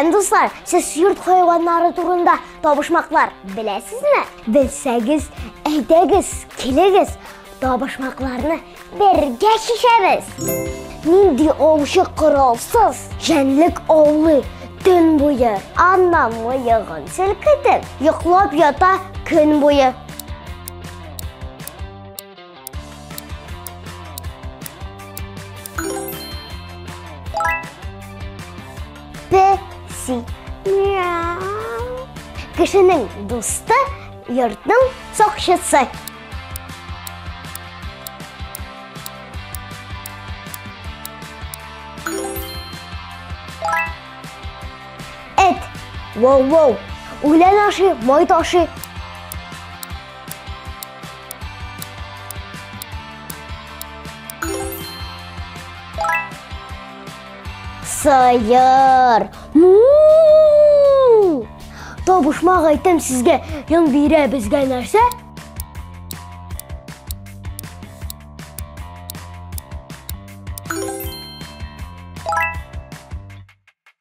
Сәлам, дуслар! Сез йорт хайваннары турында табышмаклар беләсезме? Белсәгез, әйдәгез, килегез, табышмакларны бергә чишәбез. Нинди аучы коралсыз җәнлек аулый төн буе, аннан мыегын селкетеп, йоклап ята көн буе. Песи. Мяу. Кешенең дусты, йортның сакчысы. Эт. Воу-воу. Үлән ашый, май ташый. Сыер. Му! Табышмак әйтәм сезгә, йон бирә безгә нәрсә?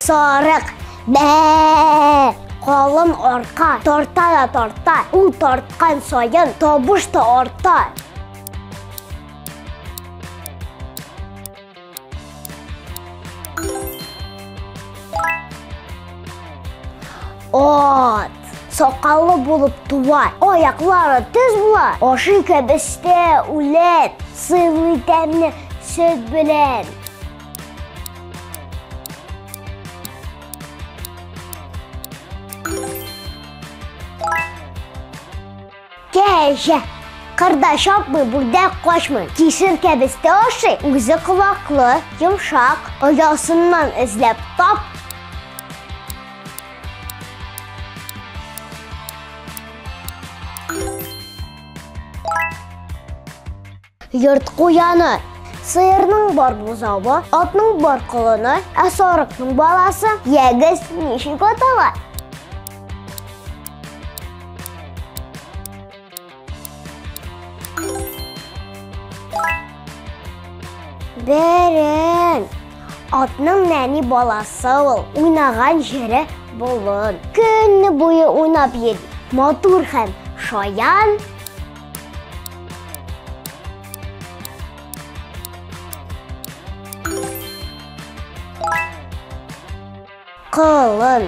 Сарык. Бә! Калын арка тарта да тарта. Ул тарткан саен табыш та арта. Ат. Сакаллы булып туа, аяклары төз була, ашый кәбестә, үлән, сыйлый тәмле сөт белән. Кәҗә. Кырда чапмый, бүрдә качмый. Кишер кәбестә ашый, үзе колаклы, йомшак. Оясыннан эзләп тап. Йорт куяны. Сыерның бар бозавы, атның бар колыны, ә сарыкның баласы ягез ничек атала? Бәрен. Атның нәни баласы ул. Уйнаган җире болын. Көне буе уйнап йөри. Матур һәм шаян. Колын.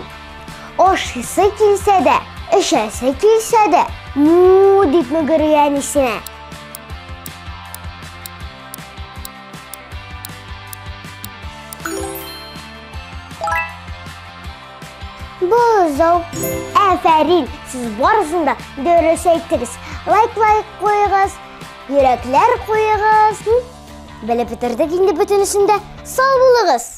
Ашыйсы килсә дә, эчәсе килсә дә, му дип мөгери әнисенә. Бозау. Әфәрин, сез барысын да дөрес әйттегез. Лайк-лайк куегыз, йөрәкләр куегыз. Белеп бетердек инде бөтенесен дә. Сау булыгыз!